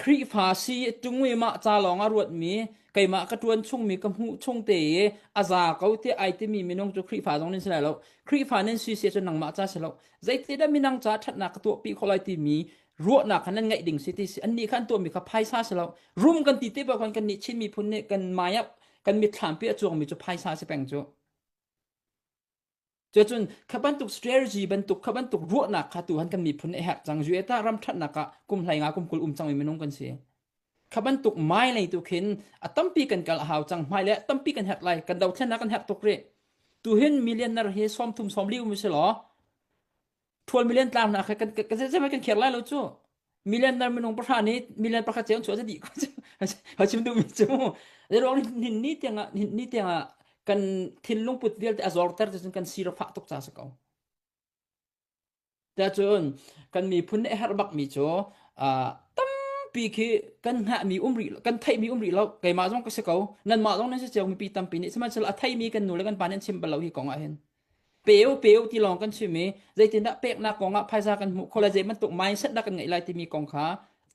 Khrihfa si ṭung i mah ca lawng a ruatmi, keimah ka ṭuan chungmi ka hmuh chung te i a za ko tiah ai timi minung cu Khrihfa zong nan si lai lo. Khrihfa nan si si ahcun nangmah ca si lo. Zeitindah minang ca ṭhatnak ka tuahpi khawh lai timi ruahnak kha nan ngeih ding si ti si. Annih kha an tuahmi kha phaisa si lo. Rum kan ti te paoh khan kannih Chin miphun nih kan mai ah kan mitthlam pi a cuangmi cu phaisa si peng cu. Cucun kha bantuk strategy bantuk kha bantuk ruahnak kha tuhan kan miphun nih a herh cang. USA ram ṭhatnak ah kum hlei nga kum 20 um cangmi minung kan si. Kha bantuk mai lei tu khin a tampi kan kal a hau cang. Hmailei ah tampi kan herh lai. Kan dothlennak kan herh tuk rih. Tuhin millionaire hi 30 40 um si law ṭhual million tlang hna kha kan kan kan kan kher lai lo cu. Millionaire minung pahra nih million pakhat cio chuah dih ko cu. Ha chim duhmi cu mu. Ruang hin ni tiangah hin ni tiangah kan thinlung put vialte a zorter cun kan sir a fah tuk ca si ko. Cun kan miphun nih a herh bakmi cu tampi khi kan hngahmi um rih kan theihmi um rih lo. Keimah zong ka si ko. Nanmah zong nan si cio mipi tampi nih sihmanhsehlaw a theimi kan nu le kan pa nih an chim bal lo hi kong ah hin. Peu peu ti lawng kan chim i zeitindah peknak kong ah phaisa kan hmuh khawh lai zei bantuk mindset dah kan ngeih lai timi kong kha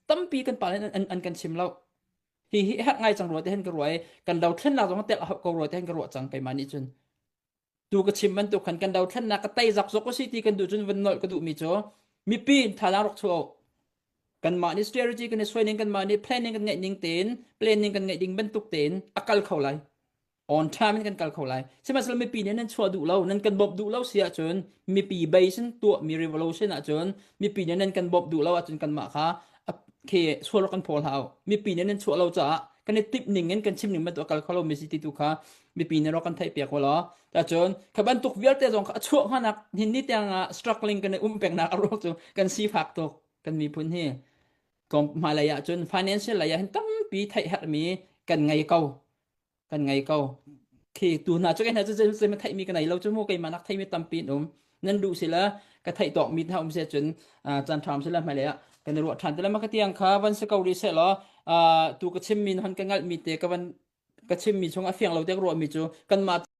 tampi kan pa nih an, an kan chim lo. Hi hi herh ngai cang rua te hin ka ruah i kan dothlennak zong tel a hauh ko rua te hin ka ruah cang keimah nih cun. Tu ka chim bantuk khan kan dothlennak ka tei zakzok a si ti kan duh cun van nolh ka duhmi cu mipi thazaang rak chuah kanmah nih strategy kan i suai ning kanmah nih planning kan ngeih ning tein planning kan ngeih ding bantuk tein a kal kho lai on time in kan kal kho lai sihmanhsehlaw mipi nih nan chuah duh lo nan kan bawmh duh lo si ahcun mipi base in tuahmi revolution ahcun mipi nih nan kan bawmh duh lo ahcun kanmah kha khi sual kan phaw hlah mipi nih nan chuah lo caah kan i timh ning in kan chim ning bantuk a kal kho lo mi si ti tu kha mipi nih rak kan theih piak law cun kha bantuk vialte zong kha a chuah hngak hin ni tiang ah struggling kan i um pengnak a ruang cu kan sifak tuk kan miphun hi tlawm hmailei ah cun financial lei ah hin tampi theih herhmi kan ngei ko kan ngei ko khi tu hna cu hna cu zei ma theihmi ka nei lo cu mu keimah nak theimi tampi an um nan duh sila ka theih tawk mi hna um se cun caan ṭha um sila hmailei ah kan i ruah ṭhan te la ma ka tiang kha van si ko rih seh law tu ka chimmi hon ka ngalhmi te ka van ka chimmi chung a fiang lo te ka ruahmi cu kanmah.